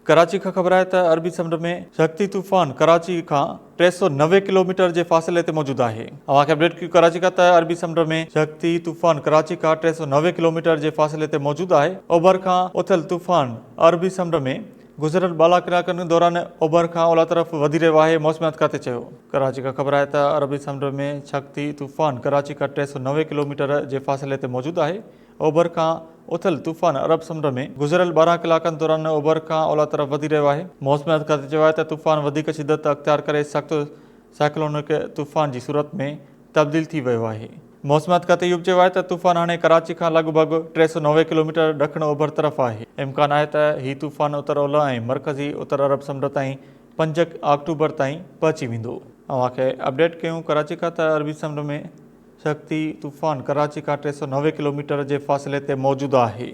ڪراچي کان خبر آهي ته عربي سمنڊ ۾ شڪتي طوفان ڪراچي کان 390 ڪلوميٽر جي فاصلي تي موجود آهي. اوهان کي اپڊيٽ ڪيون ڪراچي کان ته عربي سمنڊ ۾ شڪتي طوفان ڪراچي کان 390 ڪلوميٽر جي فاصلي تي موجود آهي. اوڀر کان اٿيل طوفان عربي سمنڊ ۾ گذريل ٻارهن ڪلاڪن دوران اوڀر کان اولهه طرف وڌي رهيو آهي، موسميات کاتي چيو. ڪراچي کان خبر آهي ته عربي سمنڊ ۾ شڪتي طوفان ڪراچي کان 390 ڪلوميٽر جي فاصلي تي موجود آهي. اوڀر کان اٿيل طوفان عرب سمنڊ ۾ گذريل 12 ڪلاڪن دوران اوڀر کان اولهه طرف وڌي رهيو آهي. موسميات کاتي چيو آهي ته طوفان وڌيڪ شدت اختيار ڪري سخت سائيڪلونڪ طوفان جي صورت ۾ تبديل ٿي ويو آهي. موسميات کاتي اهو به چيو آهي ته طوفان هاڻي ڪراچي کان لڳ ڀڳ 390 ڪلوميٽر ڏکڻ اوڀر طرف آهي. امڪان آهي ته هي طوفان اتر اولهه ۽ مرڪزي اتر عرب سمنڊ تائين 5 آڪٽوبر تائين پهچي ويندو. اوهان کي اپڊيٽ ڪيون ڪراچي کان ته عربي سمنڊ ۾ شڪتي طوفان ڪراچي کان 390 ڪلوميٽر جي فاصلي تي موجود آهي.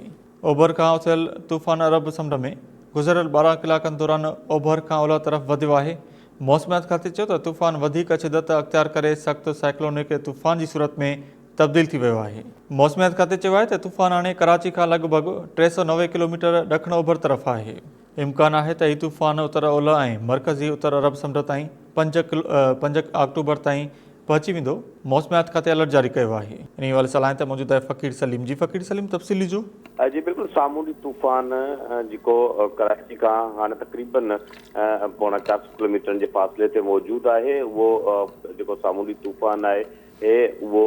اوڀر کان اٿيل طوفان عرب سمنڊ ۾ گذريل 12 ڪلاڪن دوران اوڀر کان اولهه طرف وڌيو آهي. موسميات کاتي چيو ته طوفان وڌيڪ شدت اختيار ڪري سخت سائيڪلونڪ طوفان جي صورت ۾ تبديل ٿي ويو آهي. موسميات کاتي چيو آهي ته طوفان هاڻي ڪراچي کان لڳ ڀڳ 390 ڪلوميٽر ڏکڻ اوڀر طرف آهي. امڪان آهي ته هي طوفان اتر اولهه ۽ مرڪزي اتر عرب سمنڊ تائين 5 آڪٽوبر تائين پهچي ويندو، موسميات کاتي الرٽ جاري ڪيو آهي. انهي حوالي سان لائين تي موجود آهي فقير سليم جي فقير سليم تفصيل ڏجو. جي بلڪل سامونڊي طوفان جيڪو ڪراچي کان هاڻي تقريبن پوڻا چار سو ڪلوميٽرن جي فاصلي تي موجود آهي اهو جيڪو سامونڊي طوفان آهي اهو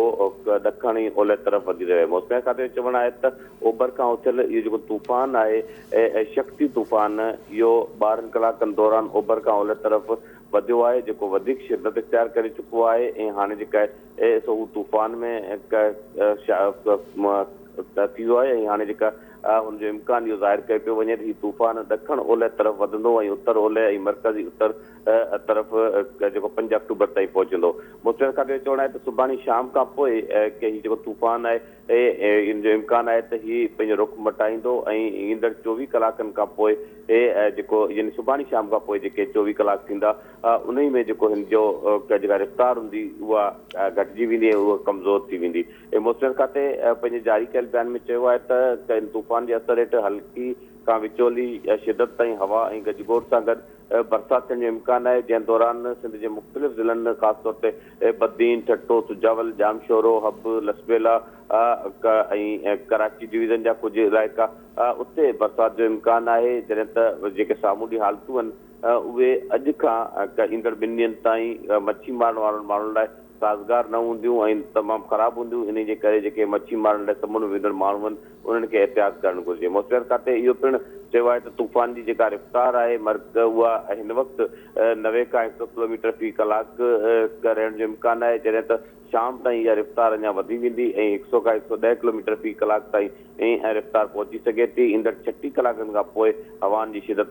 ڏکڻ ۽ اولهه طرف وڌي رهيو آهي موسميات کاتي جو چوڻ آهي ته اوڀر کان اٿيل اهو جيڪو طوفان آهي شڪتي طوفان اهو 12 ڪلاڪن دوران اوڀر کان اولهه طرف وڌيو آهي جيڪو وڌيڪ شدت اختيار ڪري چڪو آهي ۽ هاڻي جيڪا آهي سو هو طوفان ۾ ٿي ويو آهي ۽ هاڻي جيڪا هن جو امڪان اهو ظاهر ڪيو پيو وڃي ته هي طوفان ڏکڻ اولهه طرف وڌندو ۽ اتر اولهه ۽ مرڪزي اتر طرف جيڪو 5 آڪٽوبر تائين پهچندو. موسميات کاتي جو چوڻ آهي ته سڀاڻي شام کان پوء هي جيڪو طوفان آهي ان جو امڪان آهي ته هي پنهنجو رخ مٽائيندو ۽ ايندڙ 24 ڪلاڪن کان پوء جيڪو يعني سڀاڻي شام کان پوء جيڪي 24 ڪلاڪ ٿيندا انهي ۾ جيڪو هن جو جيڪا رفتار هوندي اها گهٽجي ويندي ۽ اها ڪمزور ٿي ويندي. موسميات کاتي پنهنجي جاري ڪيل بيان ۾ چيو آهي ته ان طوفان جي اثر هيٺ هلڪي کان وچولي شدت تائين هوا ۽ گجگوڙ سان گڏ برسات ٿيڻ جو امڪان آهي، جنهن دوران سنڌ جي مختلف ضلعن خاص طور تي بدين، ٺٽو، سجاول، ڄامشورو، حب، لسٻيلا ۽ ڪراچي ڊويزن جا ڪجهه علائقا اتي برسات جو امڪان آهي، جڏهن ته جيڪي سامونڊي حالتون آهن اهي اڄ کان ايندڙ ٻن ڏينهن تائين مڇي مارڻ وارن ماڻهن لاء سازگار نه هونديون ۽ تمام خراب هونديون، انهي جي ڪري جيڪي مڇي مارڻ لاء سمنڊ ۾ ويندڙ ماڻهو آهن انهن کي احتياط ڪرڻ گهرجي. موسميات کاتي اهو پڻ چيو آهي ته طوفان جي جيڪا رفتار آهي مرڪ اها هن وقت 90 کان 100 ڪلوميٽر في ڪلاڪ رهڻ جو امڪان آهي جڏهن ته شام تائين اها رفتار اڃا وڌي ويندي ۽ 100 کان 110 ڪلوميٽر في ڪلاڪ تائين رفتار پهچي سگهي ٿي. ايندڙ 36 ڪلاڪن کان پوء هوائن جي شدت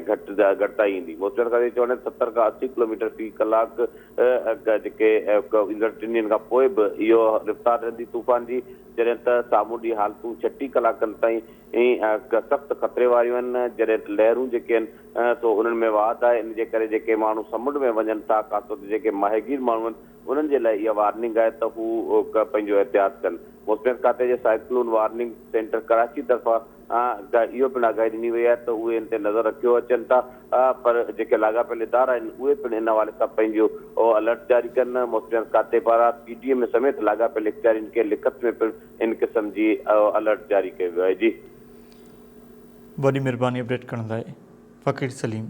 گهٽ گهٽتائي ايندي. موسميات کاتي جو چوڻ آهي ته 70 کان 80 ڪلوميٽر في ڪلاڪ جيڪي ايندڙ ٽن ڏينهن کان پوء به اهو رفتار رهندي طوفان جي جڏهن ته سامونڊي حالتون 36 ڪلاڪن تائين سخت خطري واريون آهن جڏهن ته لهرون جيڪي آهن سو انهن ۾ واڌ آهي ان جي ڪري جيڪي ماڻهو سمنڊ ۾ وڃن ٿا خاص طور تي جيڪي ماهيگير ماڻهو آهن انهن جي لاء اها وارننگ آهي ته هو پنهنجو احتياط ڪن موسميات کاتي جي سائيڪلون وارننگ سينٽر ڪراچي طرفان اهو پڻ آگاهي ڏني وئي آهي ته اهي ان تي نظر رکيو اچن ٿا پر جيڪي لاڳاپيل ادارا آهن اهي پڻ ان حوالي سان پنهنجو الرٽ جاري ڪن. موسميات کاتي پاران پي ڊي ايم اي سميت لاڳاپيل اختيارين کي لکت ۾ پڻ ان قسم جي الرٽ جاري ڪيو ويو آهي. جي. وڏي مھرباني اپڊيٽ ڪرڻ لاء فقير سليم.